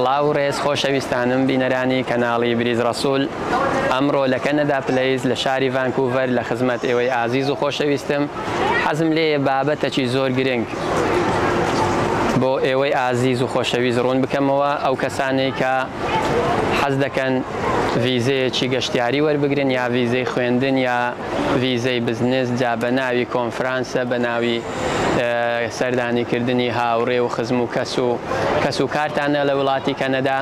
سڵاو و ڕێز خۆشەویستانم بینەرانی کەناڵی بریز ڕەسول، ئەمڕۆ لە کەنەدا پلەیس لە شاری ڤانکوڤەر لە خزمەت ئێوەی ئازیز و خۆشەویستم، حەزم لێیە بابەتەکی زۆر گرنگ بۆ ئێوەی ئازیز و خۆشەویست ڕوون بکەمەوە، ئەو کەسانەی کە حەز دەکەن ڤیزەیەکی گەشتیاری وەربگرن یا ڤیزەی خوێندن یا ڤیزەی بزنس جا بە ناوی کۆنفرانسە بە ناوی سەردانیکردنی هاوڕێ و خزم و کەس و کەس و کارتانە لە وڵاتی کەنەدا.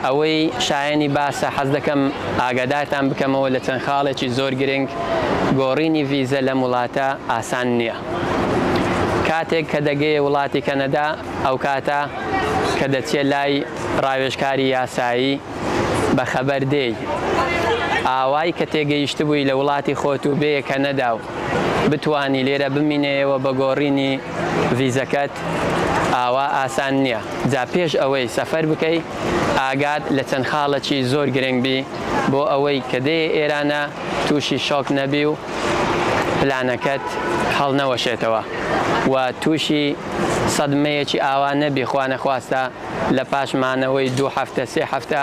ئەوەی شایەنی باسە حەز دەکەم ئاگادارتان بکەمەوە لە چەند خاڵێکی زۆر گرنگ، گۆڕینی ڤیزە لەم وڵاتە ئاسان نییە. کاتێک کە دەگەیە وڵاتی کەنەدا ئەوکاتە کە دەچێ لای ڕاوێژکاری یاسایی بەخەبەر دێی ئاوای کە تێگەیشتبووی لە وڵاتی خۆت و بێیە کەنەدا و بتوانی لێرە بمینێیەوە بە گۆڕینی ڤیزەکەت ئاوا ئاسان نیە جا پێش ئەوەی سەفەر بکەی ئاگات لە چەند خاڵەکی زۆر گرنگ بی بۆ ئەوەی کە دێیە ئێرانە توشی شۆک نەبی و پلانەکەت هەڵنەوەشێتەوە و توشی سەدمەیەکی ئاوا نەبی خوانەخواستە لە پاش مانەوەی دوو هەفتە سێ هەفتە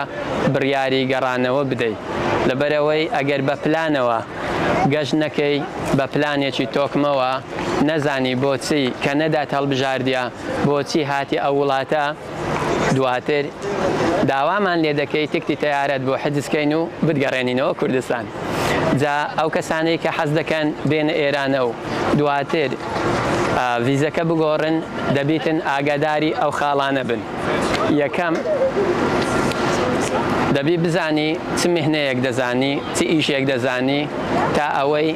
بڕیاری گەڕانەوە بدەی لەبەرئەوەی ئەگەر بە پلانەوە گەشت نەکەی بە پلانێکی تۆکمەوە نەزانی بۆچی کەنەدات هەڵبژاردیە بۆچی هاتی ئەو وڵاتە دواتر داوامان لێ دەکەی تکتی تەیارەت بۆ حجز کەین و بتگەڕێنینەوە کوردستان جا ئەو کەسانەی کە حەز دەکەن بێنە ئێرانە و دواتر ڤیزەکە بگۆڕن دەبیتن ئاگاداری ئەو خاڵانە بن یەکەم دەبی بزانی چ میهنەیەک دەزانی چ ئیشێک دەزانی تا ئەوەی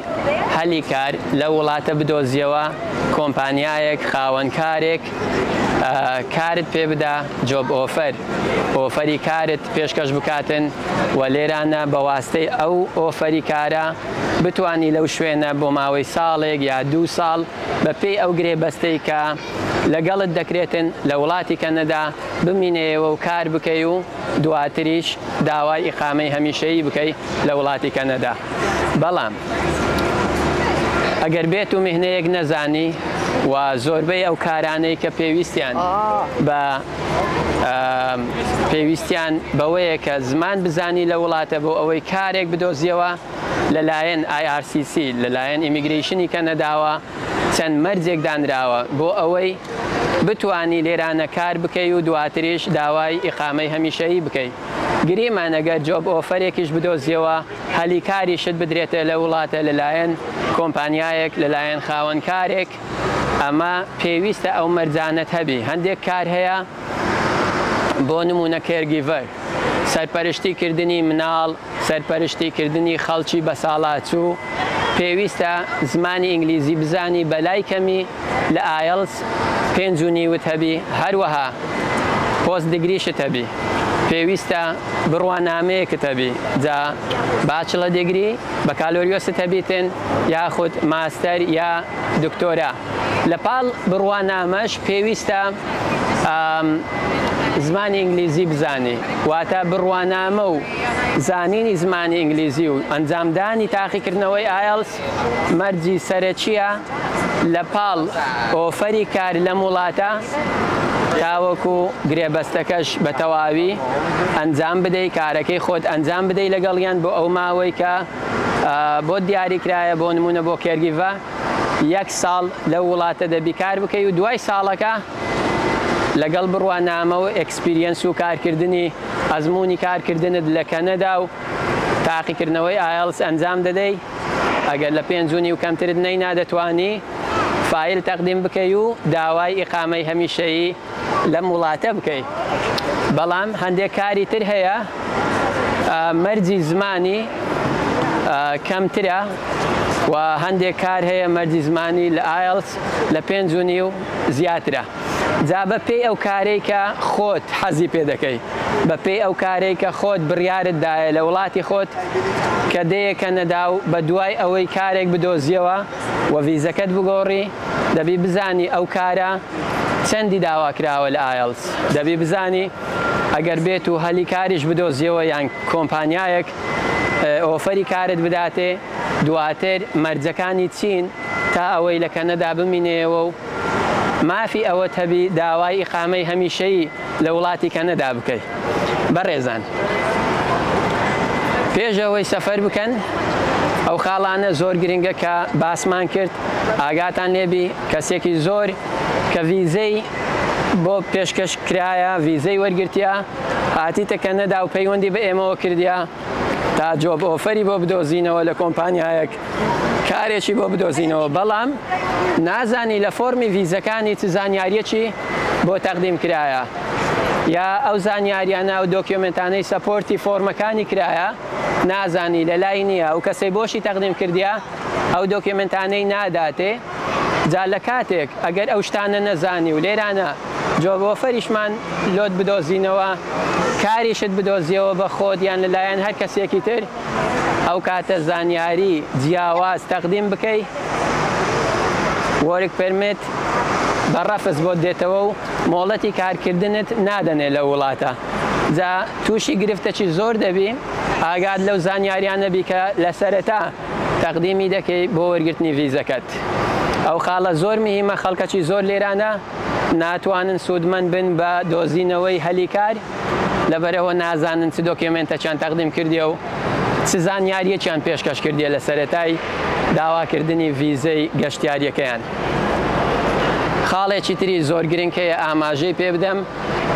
هەلی کار لەو وڵاتە بدۆزیەوە کۆمپانیایەک خاوەن کارێک کارت پێ بدا job offer ئۆفەری کارت پێشکەش بکاتن و لێرانە بە واستەی ئەو ئۆفەری کارە بتانی لەو شوێنە بۆ ماوەی ساڵێک یا دوو ساڵ بە پێی ئەو گرێبەستەی کە لەگەڵت دەکرێتن لە وڵاتی کەنەدا بمینێیەوە و کار بکەی و دواتریش داوای ئیقامەی هەمیشەیی بکەی لە وڵاتی کەنەدا بەڵام ئەگەر بێت و میهنەیەک نەزانی و زۆربەی ئەو کارانەی کە پێویستیان بە پێویستیان بەوەیە کە زمان بزانی لە وڵاتە بۆ ئەوەی کارێک بدۆزیەوە لەلایەن IRCC لەلایەن immigration ی کەنەداوە چەند مەرجێک دانراوە بۆ ئەوەی بتوانی لێرانە کار بکەی و دواتریش داوای ئیقامەی هەمیشەیی بکەی. گریمان ئەگەر job offer ێکیش بدۆزیەوە هەلی کاریشت بدرێتە لە وڵاتە لەلایەن کۆمپانیایەک لەلایەن خاوەن کارێک ئەمە پێویستە ئەو مەرجانەت هەبی هەندێک کار هەیە بۆ نمونە caregiver سەرپەرشتی کردنی مناڵ سەرپەرشتی کردنی خەڵکی بەساڵاچوو، پێویستە زمانی ئینگلیزی بزانی بەلای کەمی لە ئایەڵس پێنج و نیوت هەبی، هەروەها post degree شت هەبی، پێویستە بڕوانامەیەکت هەبی جا bachelor degree بەکالۆریۆست هەبیتن یاخود ماستەر یا دکتۆرا. لە پاڵ بڕوانامەش پێویستە زمانی ئینگلیزی بزانی، واتە بڕوانامە و زانینی زمانی ئینگلیزی و ئەنجامدانی تاقیکردنەوەی ئایەڵس مەرجی سەرەکییە لە پاڵ ئۆفەری کار لەم وڵاتە تاوەکو گرێبەستەکەش بە تەواوی ئەنجام بدەی کارەکەی خۆت ئەنجام بدەی لەگەڵیان بۆ ئەو ماوەی کە بۆت دیاریکرایە بۆ نمونە بۆ caregiver یەک ساڵ لەو وڵاتە دەبی کار بکەی و دوای ساڵەکە لەگەڵ بڕوانامە و experience و کارکردنی ئەزموونی کارکردنت لە کەنەدا و تاقیکردنەوەی ئایەڵس ئەنجام دەدەی ئەگەر لە پێنج و نیو کەمترت نەینا دەتوانی فایل تەقدیم بکەی و داوای ئیقامەی هەمیشەیی لەم وڵاتە بکەی بەڵام هەندێک کاری تر هەیە مەرجی زمانی کەمترە و هەندێک کار هەیە مەرجی زمانی لە ئایەڵس لە پێنج و نیو زیاترە جا بە پێی ئەو کارەی کە خۆت حەزی پێ دەکەی بە پێی ئەو کارەی کە خۆت بڕیارت دایە لە وڵاتی خۆت کە دێیە کەنەدا و بە دوای ئەوەی کارێک بدۆزیەوە و ڤیزەکەت بگۆڕی دەبی بزانی ئەو کارە چەندی داواکراوە لە ئایەڵس دەبی بزانی ئەگەر بێت و هەلی کاریش بدۆزیەوە یان کۆمپانیایەک ئۆفەری کارت بداتێ دواتر مەرجەکانی چین تا ئەوەی لە کەنەدا بمینێیەوە و مافی ئەوەت هەبی داوای ئیقامەی هەمیشەیی. لە وڵاتی کەنەدا بکەی. بەڕێزان پێش ئەوەی سەفەر بکەن ئەو خاڵانە زۆر گرنگە کە باسمان کرد ئاگاتان لێبی. کەسێکی زۆر کە ڤیزەی بۆ پێشکەش کرایە، ڤیزەی وەرگرتیە، هاتیتە کەنەدا و پەیوەندی بە ئێمەوە کردیە تا job offer ی بۆ بدۆزینەوە لە کۆمپانیایەک کارێکی بۆ بدۆزینەوە، بەڵام نازانی لە فۆرمی ڤیزەکانی چ زانیاریەکی بۆ تەقدیم کرایە یا ئەو زانیاریانە ئەو document انەی support ی فۆرمەکانی کرایە نازانی لەلای نییە، ئەو کەسەی بۆشی تەقدیم کردیە ئەو document انەی ناداتێ. جا لە کاتێک ئەگەر ئەو شتانە نەزانی و لێرانە job offer یشمان لۆت بدۆزینەوە کاریشت بدۆزیەوە بە خۆت یان لەلایەن هەر کەسێکی تر ئەو کاتە زانیاری جیاواز تەقدیم بکەی work permit بە ڕەفز بۆت دێتەوە و مۆڵەتی کارکردنت نادەنێ لەو وڵاتە جا تووشی گرفتەکی زۆر دەبی ئاگات لەو زانیاریانە بی کە لە سەرەتا تەقدیمی دەکەی بۆ وەرگرتنی ڤیزەکەت. ئەو خاڵە زۆر مهیمە خەڵکەکی زۆر لێرانە ناتوانن سوودمەند بن بە دۆزینەوەی هەلی کار لەبەرئەوە نازانن چ document ەکیان تەقدیم کردیە و چ زانیاریەکیان پێشکەش کردیە لە سەرەتای داواکردنی ڤیزەی گەشتیاریەکەیان. خاڵێکی تری زۆر گرنگ هەیە ئاماژەی پێ بدەم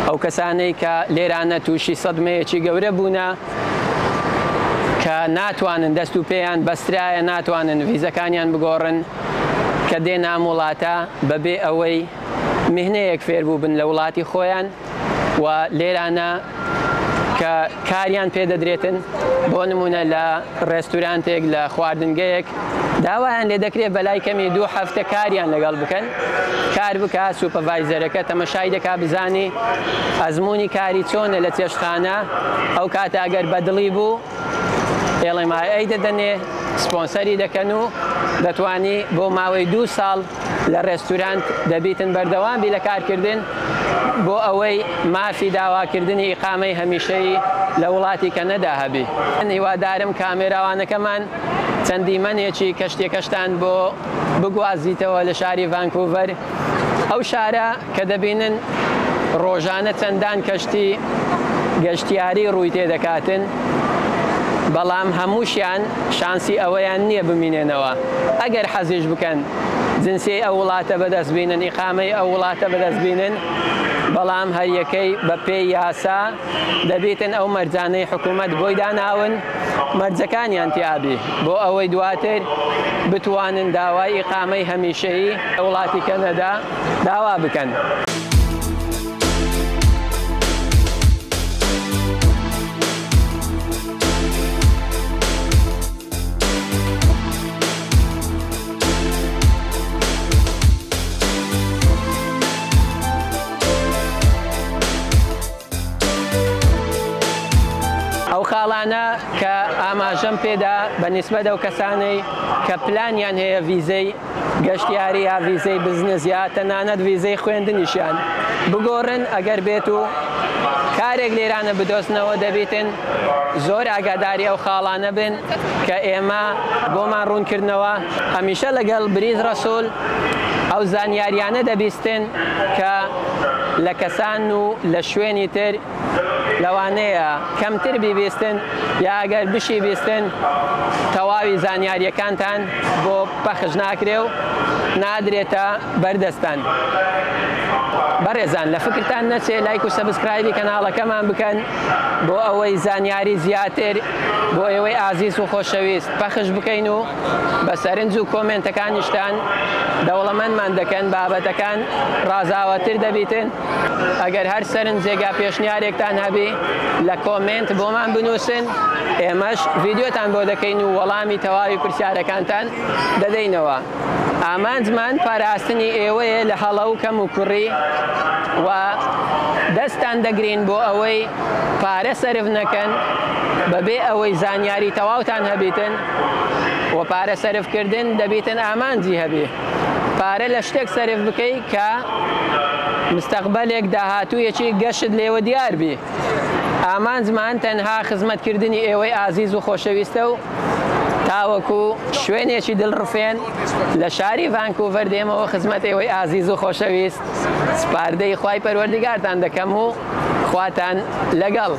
ئەو کەسانەی کە لێرانە تووشی سەدمەیەکی گەورە بوونە کە ناتوانن دەست و پێیان بەسترایە ناتوانن ڤیزەکانیان بگۆڕن کە دێنە ئەم وڵاتە بەبێ ئەوەی میهنەیەک فێربووبن لە وڵاتی خۆیان و لێرانە کە کاریان پێدەدرێتن بۆ نمونە لە ڕێستورانتێک لە خواردنگەیەک داوایان لێ دەکرێت بەلای کەمی دوو هەفتە کاریان لەگەڵ بکەن کار بکە supervisor ەکە تەمەشای دەکا بزانی ئەزمموی کاری چۆنە لە چێشتخانە ئەو کاتە ئەگەر بەدڵی بوو LMIA دەدەنێ سپۆنسەری دەکەن و دەتوانی بۆ ماوەی دوو ساڵ لە ڕێستورانت دەبیتن بەردەوام بی لە کارکردن بۆ ئەوەی مافی داواکردنی ئیقامەی هەمیشەیی لە وڵاتی کەنەدا هەبی. هیوادارم کامێراوانەکەمان چەند دیمەنێکی کەشتیەکەشتان بۆ بگوازیتەوە لە شاری ڤانکوڤەر، ئەو شارە کە دەبینن ڕۆژانە چەندان کەشتی گەشتیاری ڕووی تێدەکاتن، بەڵام هەمووشیان شانسی ئەوەیان نییە بمینێنەوە، ئەگەر حەزیش بکەن جنسیەی ئەو وڵاتە بەدەست بینن، ئیقامەی ئەو وڵاتە بەدەست بینن، بەڵام هەریەکەی بە پێی یاسا دەبیتن ئەو مەرجانەی حکوومەت بۆی داناون مەرجەکانیان تیابی بۆ ئەوەی دواتر بتوانن داوای ئیقامەی هەمیشەیی لە وڵاتی کەنەدا داوا بکەن. ئەو خاڵانە کە ئاماژەم پێدا بە نیسبەت ئەو کەسانەی کە پلانیان هەیە ڤیزەی گەشتیاری یا ڤیزەی بزنس یا تەنانەت ڤیزەی خوێندنیشیان بگۆڕن ئەگەر بێت و کارێک لێرانە بدۆزنەوە دەبیتن زۆر ئاگاداری ئەو خاڵانە بن کە ئێمە بۆمان ڕوونکردنەوە هەمیشە لەگەڵ بریز ڕەسول ئەو زانیاریانە دەبیستن کە لە کەسان و لە شوێنی تر لەوانەیە کەمتر بیبیستن یا ئەگەر بشی بیستن تەواوی زانیاریەکانتان بۆ پەخش ناکرێ و نادرێتە بەردەستان. بەڕێزان لە فکرتان نەچێ لایک و subscribe ی کەناڵەکەمان بکەن بۆ ئەوەی زانیاری زیاتر بۆ ئێوەی ئازیز و خۆشەویست پەخش بکەین و بە سەرنج و کۆمێنتەکانیشتان دەوڵەمەندمان دەکەن بابەتەکان ڕازاوەتر دەبیتن. ئەگەر هەر سەرنجێک یا پێشنیارێکتان هەبی لە کۆمێنت بۆمان بنووسن ئێمەش ڤیدیۆتان بۆ دەکەین و وەڵامی تەواوی پرسیارەکانتان دەدەینەوە. ئامانجمان پاراستنی ئێوەیە لە هەڵە و کەم و کوڕی و دەستتان دەگرین بۆ ئەوەی پارە سەرف نەکەن بەبێ ئەوەی زانیاری تەواوتان هەبیتن و پارە سەرفکردن دەبیتن ئامانجی هەبی. پارە لە شتێک سەرف بکەی کە مستەقبەلێک داهاتوویەکی گەشت لێوە دیار بی. ئامانجمان تەنها خزمەتکردنی ئێوەی ئازیز و خۆشەویستە و تا. تاوەکو شوێنێکی دڵڕفێن لە شاری ڤانکوڤەر دێمەوە خزمەت ئێوەی ئازیز و خۆشەویست. سپاردەی خوای پەروەردگارتان دەکەم و خواتان لەگەڵ.